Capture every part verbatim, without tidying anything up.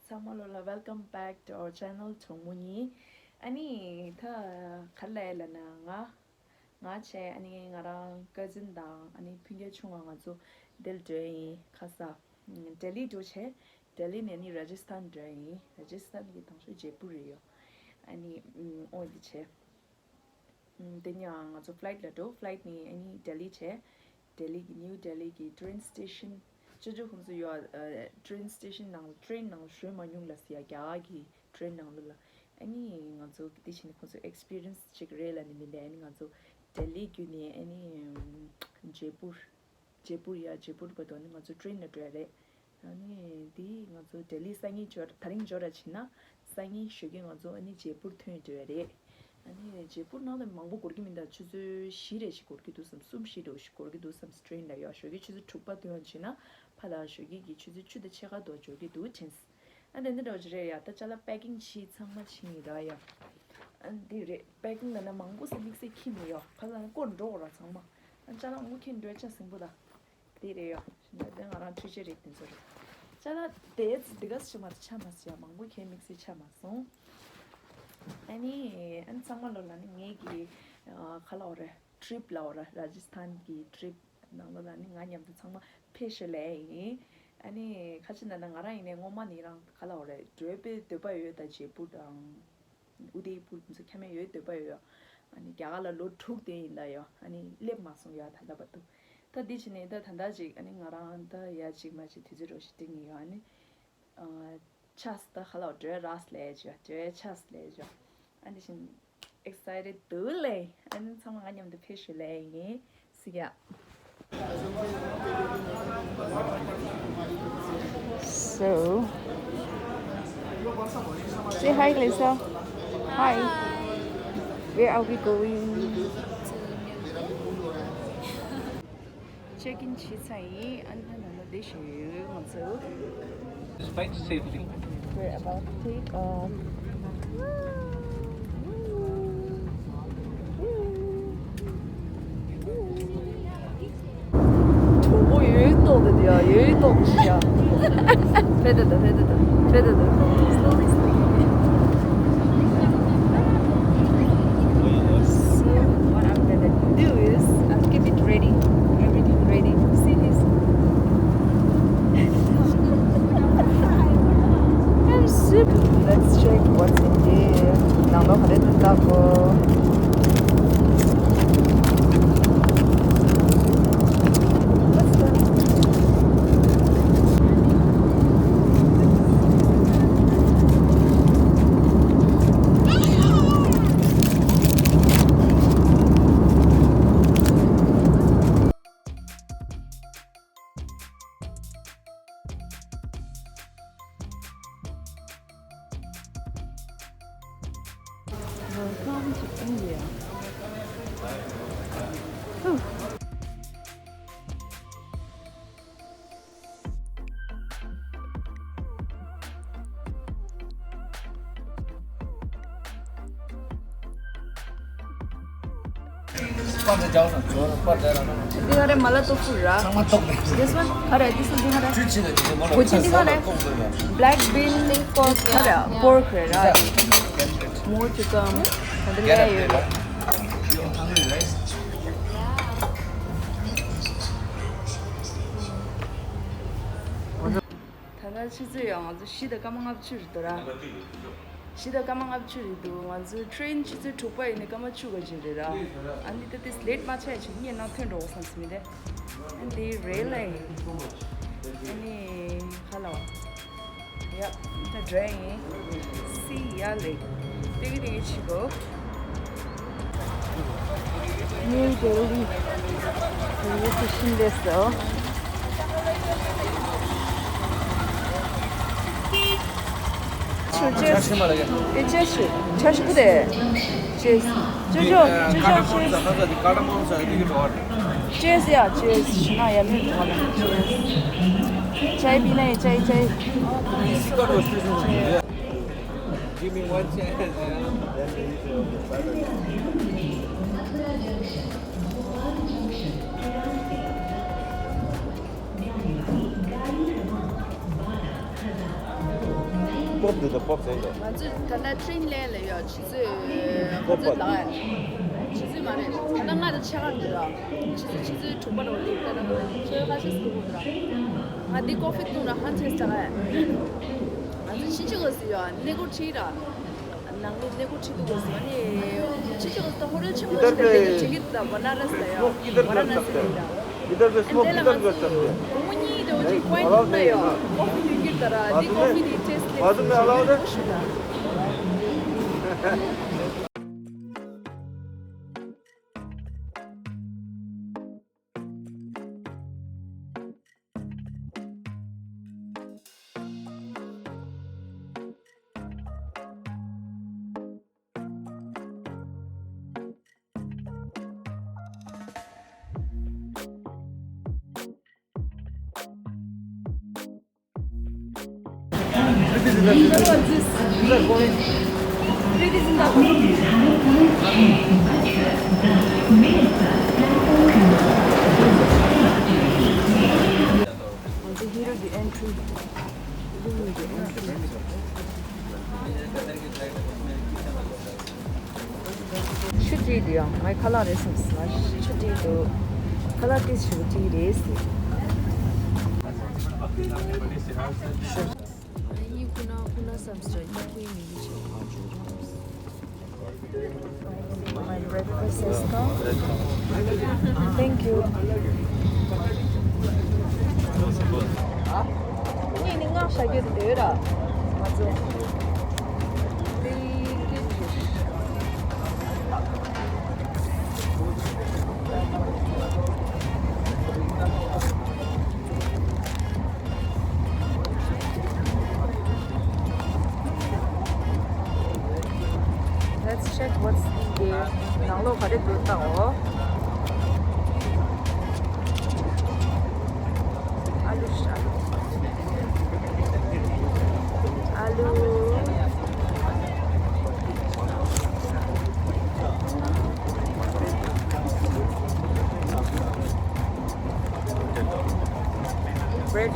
ཚང་མ་ལོ་ལ། Welcome back to our channel གྲོགས་མོ་གཉིས། ཨ་ནི་ད་ག་རེ་ལབ་ཡ་ལབ་ན། ང་ང་བྱས། ཨ་ནི་ང་རང་ཀ་ཛིན་དང་། ཨ་ནི་སྤུན་ཀྱག་ཆུང་བ། ང་ཚོ་འདིར་འགྲོ་ཡ་ཡིན། ཁ་ས་ལྡི་ལི་འགྲོ་བྱས། ལྡི་ལི་ནས་ནི་ར་ཇི་སི་ཐན་འགྲོ་ཡ་ཡིན། ར་ཇི་སི་ཐན་གྱི་དང་ཤོས་ཇེ་པུར་རེད་ཡོ། ཨ་ནི་ཨོ་འདི་བྱས། ཨམ། དེ་ནས་ང་ཚོ་ཕ་ལའིཊ་ལ་འགྲོ། ཕ་ལའིཊ་ནས་ཨ་ནི་ལྡི་ལི་བྱས། ལྡི་ལི་གི་ནིའུ་ལྡི་ལི་གི་ཊེན་སི་ཊེ་ཤན། ཅོ་ཅོ་ཁོང་ཚོ་ཡོད། ཨ། ཊེན་སི་ཊེ་ཤན་ནང་ལ། ཊེན་ནང་ལ་ཞོན་མ་མྱོང་ལབ་ཟེར་ཡ། རྒྱ་གར་གི་ཊེན་ནང་ལོགས་ལ། ཨ་ནི་ང་ཚོ་དེ་བྱས་ནས་ཁོང་ཚོ་ཨེག་སི་པི་རི་ཡན་སི་ཅིག་རེད་ལབ་ནས་མི་འདུག་ཨ་ནི་ང་ཚོ་ལྡི་ལི་བརྒྱུད་ནས་ཨ་ནི་ཇེ་པུར། ཇེ་པུར་ཡ། ཇེ་པུར་བར་དུ་ནི་ང་ཚོ་ཊེན་ལ་འགྲོ་ཡ་རེད། ཨ་ནི་དེ་ང་ཚོ་ལྡི་ལི་སང་ཉིན་འབྱོར། དེ་རིང་འབྱོར་ར་ཕྱིན་ན། སང་ཉིན་ཞོགས་ཀས་ང་ཚོ་ཨ་ནི་ཇེ་པུར་ཐོན་འགྲོ་ཡ་རེད། ཨ་ནི་ཇེ་པུར་ནང་ལ་མང་པོ་འགོར་གྱི་མི་འདུག་ཆུ་ཚོད་བཞི་རེ་ཞིག་འགོར་གྱི་འདུག་བསམ། གསུམ་བཞི་རེ་ཞིག་འགོར་གྱི་འདུག་བསམ། ཊེན་ལ་ཡོ། ཞོགས་ཀས་ཆུ་ཚོད་དྲུག་པ་ཐོན་ཡ་ཕྱིན་ན། ཕར་ལ་ཞོགས་ཀས་ཀྱི་ཆུ་ཚོད་བཅུ་དང་ཕྱེད་ཀ་དུ་འབྱོར་གྱི་འདུག་དྲན། ཨ། དེ་འདྲ་འདྲ་བོ་ཅིག་རེད་ཡ། ད་ཅ་ལག་པེ་ཀིང་བྱས། ཚང་མ་ཕྱིན་ཡིན་ར་ཡ། ཨ། འདི་རེད། པེ་ཀིང་ལབ་ན་མང་པོ་ཟེར་དམིགས་བསལ་ཁྱེར་མེད་ཡ། ག་ལ་ན་བསྐོར་འགྲོ་དགོས་ར་ཚང་མ། ཨ། ཅ་ལག་མང་པོ་འཁྱེར་འགྲོ་ཡ་ཅིག་ཟིང་པོ་ད། འདི་རེད་ཡ། དེ་ང་རང་འཕྲུལ་ཆས་རིགས་དེ་ཚོ་རེད། ཅ་ལག་དེ་འདི་ག་ཞིག་མ་ཆ་མ་སོང་ཡ། མང་པོ་འཁྱེར་དམིགས་བསལ་ཆ་མ་སོང་། ཨ་ནི། ཨ་ནི་ཚང་མ་ལོ་ལ་ནི་ངེད་ཀྱི། ཨ། ག་ལབ་དགོས་རེད། ཊི་རིབ་ལབ་དགོས་རེད། ར་ཇི་སི་ཐན་གྱི་ཊི་རིབ་ནང་ལོགས་ལ་ནི་ང་མཉམ་དུ་ཚང་མ་ཕེབས་ཤོག་ལབ་ཡ་ཡིན། ཨ་ནི་ཁ་ཅིག་ན་ན་ང་རང་ཡིན་ནའི་སྔོན་མ་ནས་རང་ག་ལབ་དགོས་རེད། འགྲོ་བའི་འདོད་པ་ཡོད། ད་ཇེ་པུར་དང་ཨུ་དེ་པུར་དེ་ཚོ་ཁྱེར་མེད་ཡོད་འདོད་པ་ཡོད། ཨ་ནི་རྒྱ་གར་ལ་ལོ་དྲུག་བསྡད་ཡིན་ད་ཡོ། ཨ་ནི་སླེབས་མ་སོང་ཡ། ད་ལྟ་བར་དུ། ད་འདི་བྱས་ནས་ད་ད་ལྟ་ཅིག་ཨ་ནི་ང་རང་ད་ཡ་ཅིག་མ་ཅིག་དུས་ཚོད་རོ་ཞིག་སྟེང་ཡོད། ཨ་ནི། ཨ། ཆས་ད་ག་ལབ་དགོས་རེད། འགྲོ་ཡ་རག་ལབ་ཡ་ཅིག་འགྲོ་ཡ་ཆས་ལབ་ཡ་ཅིག་ཨ་འདི་བཞིན་ཨེག་སའི་ཊེཌ་འདུག་ལེ། ཨ་ནི་ཚང་མ་ང་མཉམ་དུ་ཕེབས་ཤོག་ལབ་ཡ་ཡིན། See ya. So, say hi, Lisa. Hi. Where are we going? ཅེག་ཨིན་བྱས་ཚར་ཡིན། ཨ་ནི་ད་ནང་ལ་བསྡད་བཞིན་ཡོད་ང་ཚོ། Despite safety. We're about to take off. གྲོགས་པོ་ཡོད་ཏོག་དེ་ཡ། ཡོད་ཏོག་ཞིག་ཡ། ཕེབས་ད་ད། ཕེབས་ད་ད། ཕེབས་ད་ད། So what I'm gonna do is I'll keep it ready, everything ready. See this? Let's check what's in there. ནང་ལོགས་ག་རེ་འདུག་ལྟ་དགོས། Welcome to India. འདི་ག་རེ་མ་ལ་ཏོག་ཙུ་ར། This one? ག་རེ། This one འདི་ག་རེ། གོ་ཆེན་འདི་ག་རེ། Black bean pork ག་རེ། Pork རེད་ར། མོ་ཅི་ཙམ་ད་འདི་ལས་ཡོད་ར། ད་ལྟ་ཆུ་ཚོད་ཡང་ང་ཚོ་བཞི་དང་སྐར་མ་ལྔ་བཅུ་རེད་འདུག་ར། བཞི་དང་སྐར་མ་ལྔ་བཅུ་རེད་འདུག་ང་ཚོའི་ཊེན་ཆུ་ཚོད་དྲུག་པ་ཡིན་ནའི་སྐར་མ་བཅུ་ག་ཅིག་རེད་ར། ཨ་ནི་ད་དེ་ལེཊ་མ་ཆགས་ཡ་ཆེད་ངས་ནང་ཐོན་འགྲོ་དགོས་བསམ་སོང་མི་དེ། ཨ་ནི་དེ་རེད་ལ་ཡིན། ཨ་ནི་ཧ་ལ་བ། ཡ། ད་འགྲོ་ཡ་ཡིན། See ya later. ཏེ་གི་ཏེ་གི་ཆི་གོ། New Delhi railway station this though. Cheers. Cheers. Cheers. Cheers. Cheers. Cheers. Cheers. Cheers. Cheers. Yeah, cheers. Shina ya mi. Cheers. Chai pina hai, chai, chai. Give me one chance. པོབ་འདི་ད་པོབ་ཟེར་འདུག་ང་ཚོས་ད་ལྟ་ཊེན་ལེན་ལ་ཡོད། ཆུ་ཚོད་ཁོ་ཚོས་ལག་ཡ། ཆུ་ཚོད་མ་རེད། ད་ལྟ་ལྔ་དང་ཕྱེད་ཀ་འདུག་ར། ཆུ་ཚོད་ཆུ་ཚོད་དྲུག་པ་ལ་ལེགས་ད་ལྟ་ཁྱོད་ཁ་ཤས་སུ་འདུག་ར། ང་འདི་ཀོ་ཕི་བཏུང་ར་ཧན་ཆེས་ད་ལ་ཡ། ང་ཚོས་ཕྱིན་ཆད་གོ་སི་ཡོད་གནས་སྐོར་ཁྲིད་ར། ནང་མི་གནས་སྐོར་ཁྲིད་འདུག་གོ་སི་ནི་ཕྱིན་ཆད་གོ་སི་ད་ཧོ་ཊེལ་ཆེན་པོ་ཞིག་ད་དེ་ཅིག་གི་ད་བ་ན་ར་སི་ཡོད། བ་ན་ར་སི་ཡོད། इधर पे स्मोक किधर करते हैं? དེ་ལ་ང་ཚོས་དགོང་མོ་གཉིས་དེ་འོ་ཅིག་ཀོ་ཡིན་ཐུག་ན་ཡོད། ཀོ་ཕི་ཡོད་ཀྱི་ད་ར་འདི་ཀོ་ཕི་འདི་ཊེ་སི་ལེ་ཤུ་ད། ཆུ་བྲིས་འདུག་ཡང་ངའི་ཁ་ལག་རེད་བསམས་སོང་། ཆུ་བྲིས་འདུག་ཁ་ལག་ཏིས་ཞུ་བྲིས་རེད་ཟེར། ཨ་ཡིན་ཁོ་ན་ཁོ་ན་བསམས་སོང་། ཡིན་ཁོའི་མིང་གི་ཆེད་ཁོ་ཆུ་བྲིས། My breakfast is come. Thank you. ངས་ནི་སྔགས་བཤད་རྒྱུ་དེ་འདོད་ར། ང་ཚོ། Let's check what's in there. ནང་ལོགས་ག་རེ་འདུག་ལྟའོ། ཨ་ལུ་ཤ། ཨ་ལུ། Bread.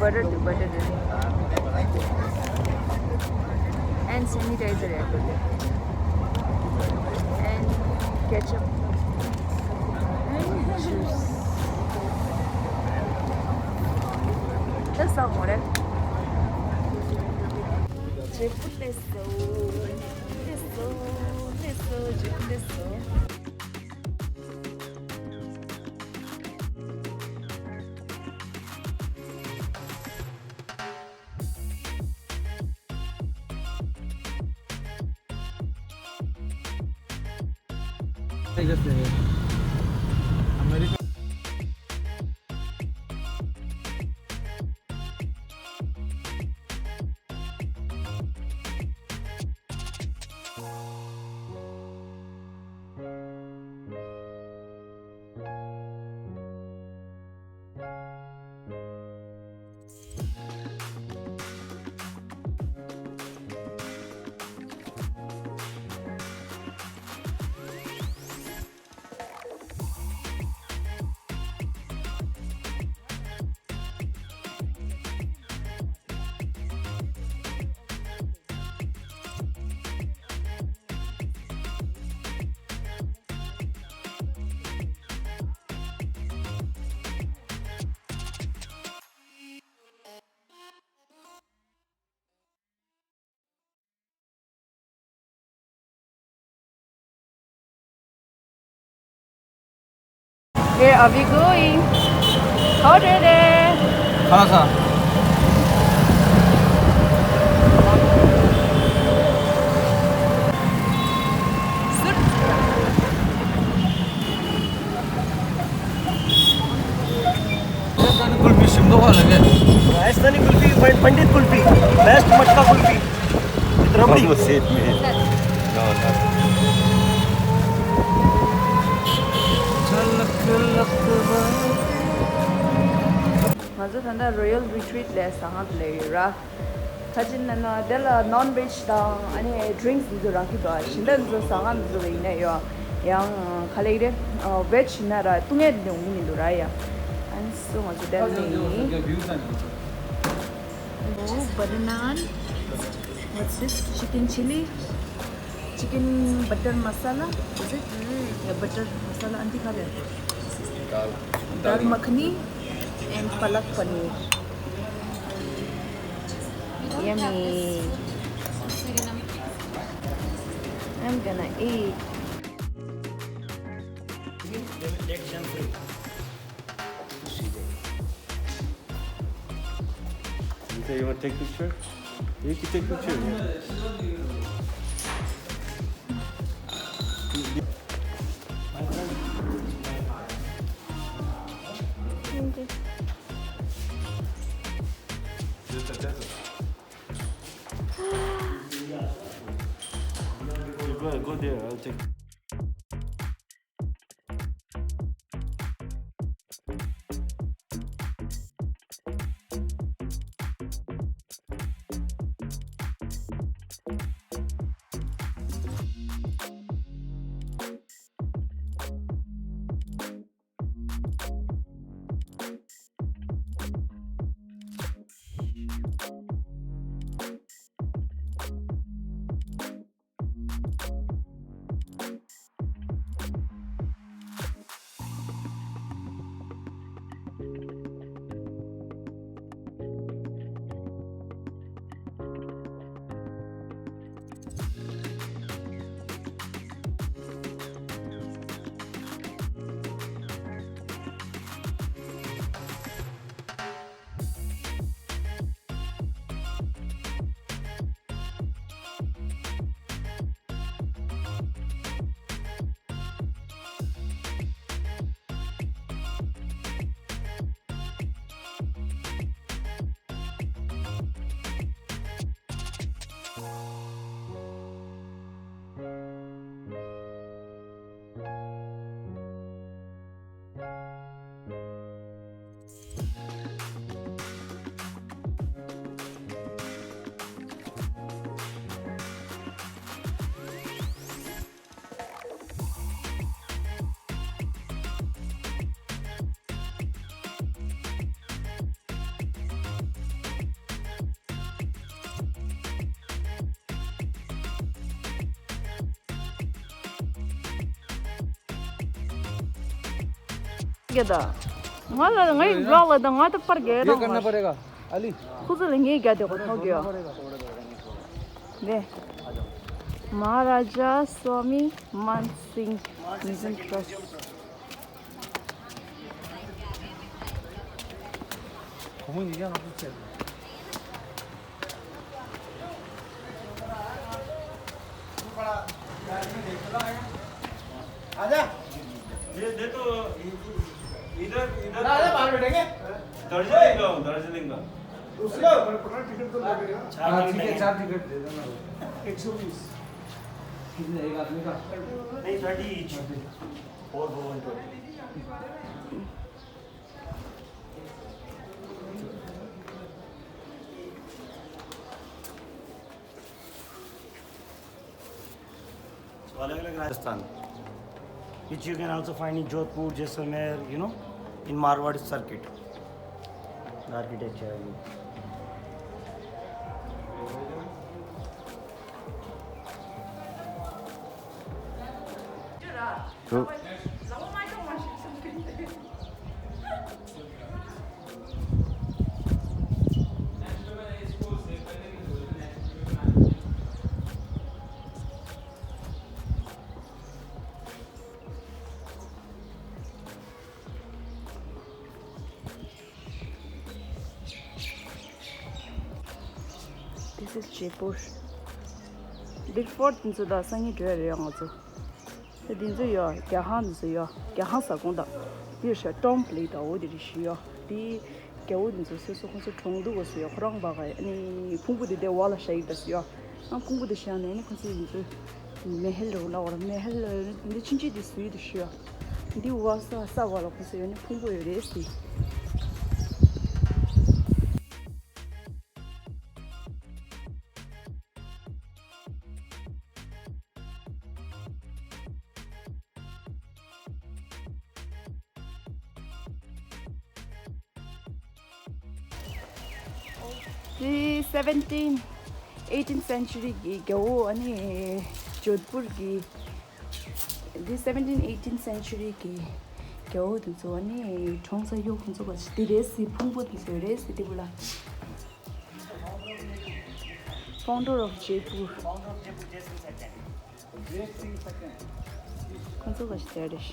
Butter to butter. And sanitizer. And ketchup. And juice. That's all. Let's go, let's go, let's go, let's go. Where are we going? How did it? Hello, sir. Rajasthani कुल्फी शिमलो वाला है। राजस्थानी कुल्फी, पंडित कुल्फी, बेस्ट मटका कुल्फी। रबड़ी। वो सेट में है। ना, ना। ང་ཚོ་ད་ལྟ་Royal Retreat ལ་ཟ་ཁང་དུ་སླེབས་ཡོད་ར། ཁ་ཅིག་ན་ན་དེ་ལ་ནོན་ཝེཇ་དང་ཨ་ནི་ཌི་རིང་སི་འདི་ཚོ་རག་གི་འདུག་ཨ། གཞན་དག་འདི་ཚོ་ཟ་ཁང་འདི་ཚོ་ལ་ཡིན་ན་ཡོད། ཡང་ག་ལེ་རེད། ཝེཇ་ཡིན་ན་ར་ཏུ་ངེ་འདི་འོང་གི་མི་འདུག་ར་ཡ། ཨན་སོ་ང་ཚོ་དེ་ནི། Oh, butter naan. What's this? Chicken chili? Chicken butter masala? Is it? Yeah, butter masala. Auntie, kha le? Dal. Dal makhani and palak paneer. Yummy. I'm gonna eat. You say you want to take picture? You can take picture. Yeah. Go, go there. I'll take. ག་ད། ང་ལ་ང་ཡི་བློག་ལ་ད་ང་ད་པར་རྒྱག་ये དང་करना ང་पड़ेगा। अली। ཁོ་ཚོ་ལ་ངས་རྒྱག་དེ་གོ་ཐོག་གི་ཡོད། ནས། Maharaja Swami Man Singh Museum Trust. आजा। ये दे तो इधर, इधर। ना, ना, बाहर बैठेंगे। दर्जलिंग का, दर्जलिंग का। उसका टिकट तो लगेगा। हाँ, ठीक है, चार टिकट दे देना। एक सौ बीस। कितने, एक आदमी का? नहीं, thirty each. Four four one twenty. So, अलग-अलग Rajasthan, which you can also find in Jodhpur, Jaisalmer, you know, in Marwar circuit. The architecture. This is Jaipur. Big Four དེ་ཚོ་ད་སང་ཉིན་འགྲོ་ཡ་རེད་ང་ཚོ། དེ་དེ་ཚོ་ཡོད། རྒྱ་ཧང་དེ་ཚོ་ཡོད། རྒྱ་ཧང་ས་ཁོངས་དང་དེ་ཤ་ཏོམ་པ་ལི་དང་འོ་དེ་རེ་ཞིག་ཡོད། དེ་རྒྱ་བོ་དེ་ཚོ་སོ་སོ་ཁོང་ཚོ་གྲོང་དུ་བ་སུ་ཡོད། ཁོ་རང་བ་ག་ནི་ཕུང་པོ་དེ་དེ་བ་ལ་ཤ་ཡིག་དེ་སུ་ཡོད། ཨ་ཁུང་བུ་དེ་བཞག་ནས་ནི་ཁོ་ཚོས་ཡིན་ཚུལ། མེ་ཧེལ་རོ་ལ་བར་མེ་ཧེལ་འདི་ཆུན་ཆུན་དེ་སུའི་དེ་ཤི་ཡ། འདི་བ་ས་ས་བ་ལ་ཁོ་ཚོས་ཡོད་ནི་ཕུང་པོ་ཡོད་རེད་ཟེར། འདི་seventeen eighteen century གི་རྒྱལ་པོ། ཨ་ནི་ཇོད་པུར་གི་འདི་seventeen eighteen century གི་རྒྱལ་པོ་དེ་ཚོ། ཨ་ནི་གྲོང་ཚོ་ཡོད། ཁོང་ཚོ་ག་ཅི་དེ་རེད་ཟེར། ཕུང་པོ་དེ་ཚོ་རེད་ཟེར། དེ་བུ་ལ། Founder of Jaipur. ཁོང་ཚོ་ག་ཞིག་དེ་རེད།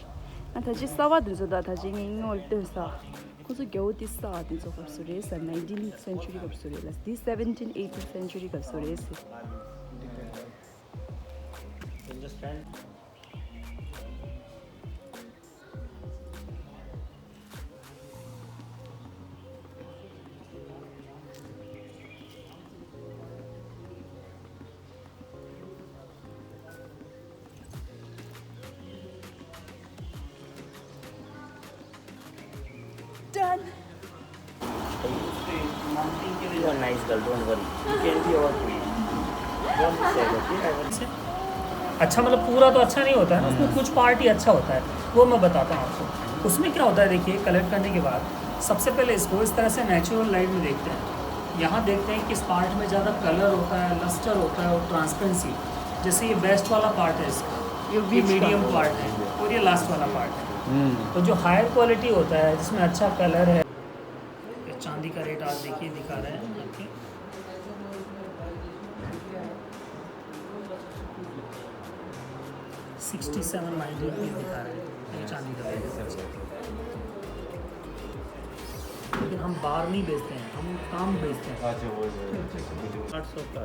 ཨ་ད་ཅི་གསར་པ་དེ་ཚོ་ད་ད་ཅི་ངས་སྔོན་ལ་སྟོན་ས། ཁོང་ཚོ་རྒྱལ་པོ་དེ་གསར་པ་དེ་ཚོ་སྐབས་སུ་རེད་ས། nineteenth century སྐབས་སུ་རེད་ལ། འདི་seventeen eighteen century སྐབས་སུ་རེད་ཟེར། Done. You are nice girl, don't worry. You can be our queen. Don't be sad, okay? I will अच्छा, मतलब, पूरा तो अच्छा नहीं होता है ना, उसमें कुछ पार्ट ही अच्छा होता है, वो मैं बताता हूँ आपको। उसमें क्या होता है, देखिए, कलेक्ट करने के बाद सबसे पहले इसको इस तरह से नेचुरल लाइट में देखते हैं। यहाँ देखते हैं कि इस पार्ट में ज़्यादा कलर होता है, लस्टर होता है और ट्रांसपेरेंसी। जैसे ये बेस्ट वाला पार्ट है इसका, ये ये बीच का। मीडियम पार्ट है और ये लास्ट वाला पार्ट है। हम्म। तो जो हायर क्वालिटी होता है, जिसमें अच्छा कलर है, ये चांदी का रेट आज देखिए दिखा रहे हैं आपके। सिक्सटी सेवन नाइन्टी रुपीज दिखा रहे हैं, ये चांदी का रेट। लेकिन हम बार नहीं बेचते हैं, हम काम बेचते हैं। अच्छा, वो, वो, वो, वो। आठ सौ का।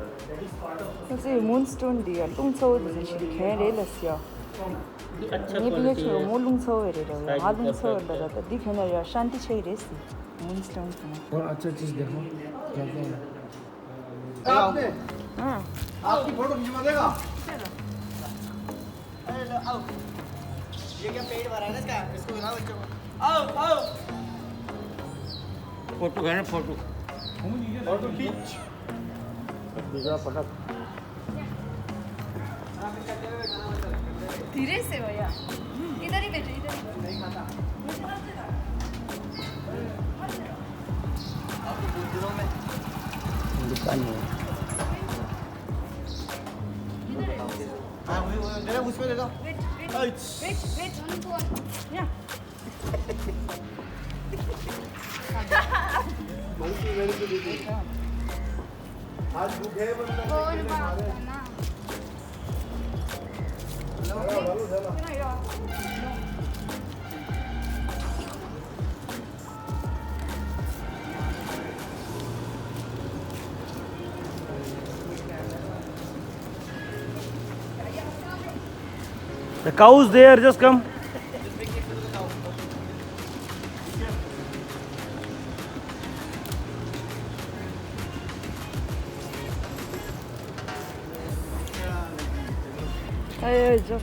ཁོ་ཚོས་མུན་སི་ཊོན་འདི་ཡང་རླུང་ཚ་བོ་འདི་ཚོ་ཞིག་གྱོན་རེད་ལབ་ཟེར། ངའི་སྤུན་ཀྱག་ཆུང་བོ་མོ་རླུང་ཚ་བོ་རེད་ར། ང་རླུང་ཚ་བོ་རེད་ར། ད་འདི་གྱོན་ན་ཡང་ཤན་ཏི་ཆགས་ཀྱི་རེད་ཟེར། མུན་སི་ཊོན་གྱོན་ན། और अच्छा चीज देखो, क्या क्या है? आपने हाँ। आपकी फोटो खिंचवा देगा? अरे लो, आओ। ये क्या पेट भरा है ना इसका? इसको बुलाओ बच्चों को। आओ, आओ। फोटो है ना, फोटो। फोटो खींच। दूसरा पटक। धीरे से भैया, इधर ही बैठो, इधर ही बैठो। दुकान में। इधर है। हाँ, वही, वही, मेरा उसमें दे दो। Wait, wait, wait, wait, one, two, one। यहाँ। Monkey very good eating. आज भूख है, मतलब, और बात करना। Hello, hello, hello. The cow is there, just come. अरे, जो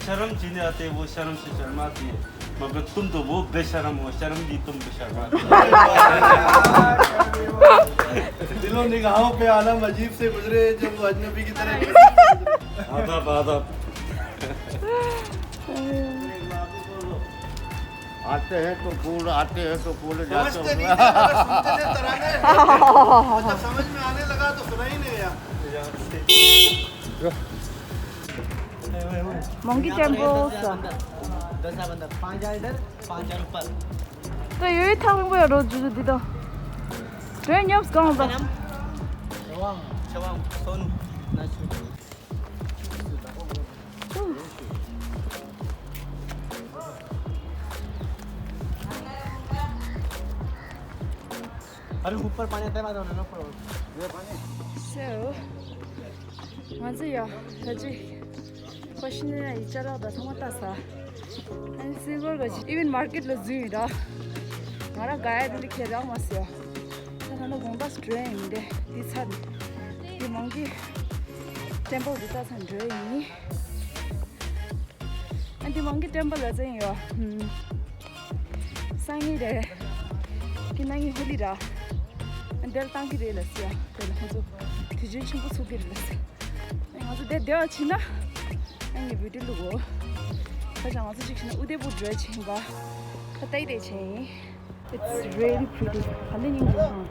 शर्म चीन्हें आते, वो शर्म से शर्माती है, मगर तुम तो वो बेशर्म हो, शर्म भी तुम पे शर्माती है। दिलो निगाहों पे आलम अजीब से गुजरे, जब वो अजनबी की तरह। आदाब, आदाब। आते हैं तो कूल, आते हैं तो कूल, जाते समझते नहीं थे, मगर सुनते थे तराने। और जब समझ में आने लगा तो सुना ही नहीं यार। Monkey Temple. दस बंदा, पाँच हजार इधर, पाँच हजार ऊपर। तो यही था, वो रोज जो दीदा। ट्रेन न्यूज़ कौन सा? शवांग, शवांग, सोनू, नाचू। अरे ऊपर पानी आता है, बाद में ना पड़ो। ये पानी। So, ང་ཚོ་ཡ་ད་ཅི་ཁོ་ཤི་ནི་ཡི་ཅ་ལག་ད་ཚང་མ་ལྟ་ས། ཨ་ནི་སིལ་ཝར་ག་ཅི་ཨི་ཝན་མར་ཀེཊ་ལ་འཛུལ་ཡིན་ར། ང་རང་ག་ཡ་དེ་འདྲ་ཁྱེར་རག་མ་སོང་། ད་ད་ནི་དགོང་དག་ཊེན་ཡིན་ཏེ། འདི་ཚར་ནས་འདི་མོང་ཀི་ཊེམ་པལ་འདི་ལྟ་ཚར་འགྲོ་ཡིན། ཨ་འདི་མོང་ཀི་ཊེམ་པལ་ལ་ཚན་ཡོད། ཧུམ། སང་ཉིན་རེད། ཁྱེད་རྣམ་གཉིས་ཧུ་ལི་ར། ཨ་འདིར་བཏང་གི་རེད་ལ་ཟེར། དེ་ལ་ཁོ་ཚོ་དུས་ཆེན་ཆེན་པོ་ཚུགས་ཀྱི་རེད་ལ་ཟེར། ང་ཚོ་དེ་བདེ་བ་ཕྱིན་ན། ཨ་ངའི་བི་ཌིའོ་བླུག་གོ། ཁ་ཤས་ང་ཚོ་གཅིག་ཕྱིན་ན་ཨུ་དེ་པུར་འགྲོ་ཆེན་པ། ཁ་བལྟས་བལྟས་ཆེན་ཡིན། It's really pretty. ཧ་ལས་སྙིང་རྗེ་སོང་།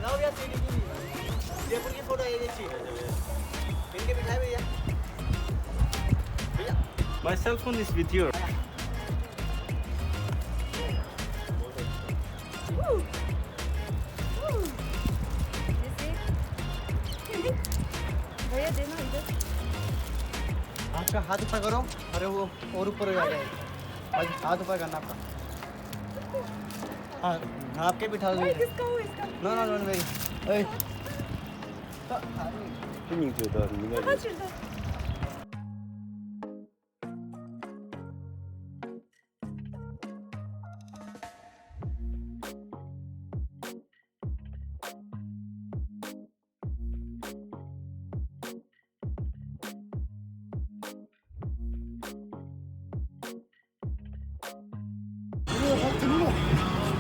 लाओ भैया, सीढ़ी की भी। जयपुर की फोटो है ये, अच्छी। इनके बिठाए भैया। भैया। My cell phone is with you. भैया, देना इधर। आपका हाथ ऊपर करो। अरे, वो और ऊपर हो जाएगा। हाथ ऊपर करना आपका। हाँ, आपके बिठा दो। अरे, किसका हो, इसका? No, no, no, no, नहीं। ए। तो, अरे।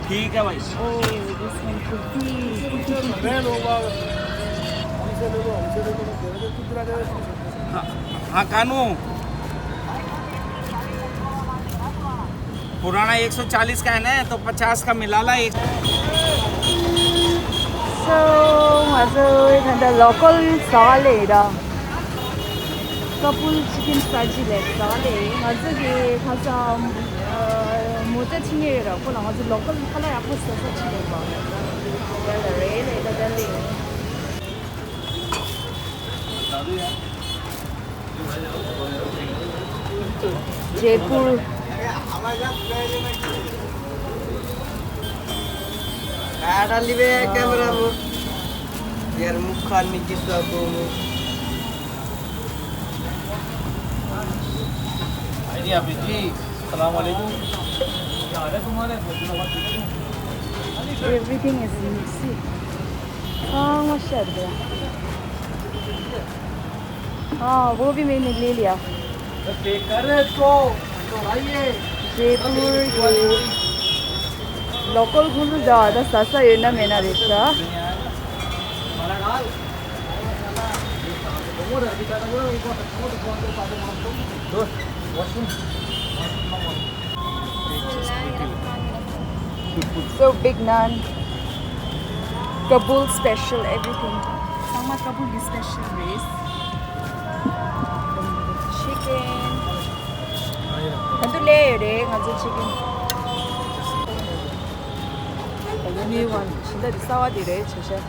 ठीक है भाई। हाँ, हाँ, कानू। पुराना एक सौ चालीस का है ना, तो पचास का मिला ला एक। So, ང་ཚོ་ད་ལྟ་ལོ་ཀལ་ཟ་ག་སླེབས་ཡིན་ར། ཀ་པུལ་ཅི་ཀན་ཟ་གི་སླེབས་ཟ་ག་སླེབས་ཡིན། ང་ཚོ་གི་ཁ་སང་མོ་ཅག་ཆིང་ངེ་ཡོད་ར། ཁོ་ལ་ང་ཚོ་ལོ་ཀལ་ཁ་ལག་ཡག་པོ་ཟ་ས་ཅིག་ཡོད་པ། ད་ལ་རེད་ལེ། ད་ད་ལེ། जयपुर। कहाँ डाली बे कैमरा वो? यार, मुख खान में किस को? अरे अभी जी, सलाम वालेकुम। क्या हाल है तुम्हारे? Everything is mixy. हाँ, माशाल्लाह। हाँ, वो भी मैंने ले लिया। जयपुर के लोकल ཁོང་ཚོ་ཟ་བ་ད་ཟ་ས་ཡོད་ན་མེད་ན་རེད་ཤག So big naan, Kabul special, everything. ཚང་མ་ཀ་བུལ་གྱི་སི་པེ་ཤལ་རེད། ཅི་ཀན། ད་དུང་ལས་ཡོད་རེད་ང་ཚོ་ཅི་ཀན། ཉེ་བ་ཕྱི་ཟླ་འདི་གསར་བ་འདི་རེད་བྱས་ཤག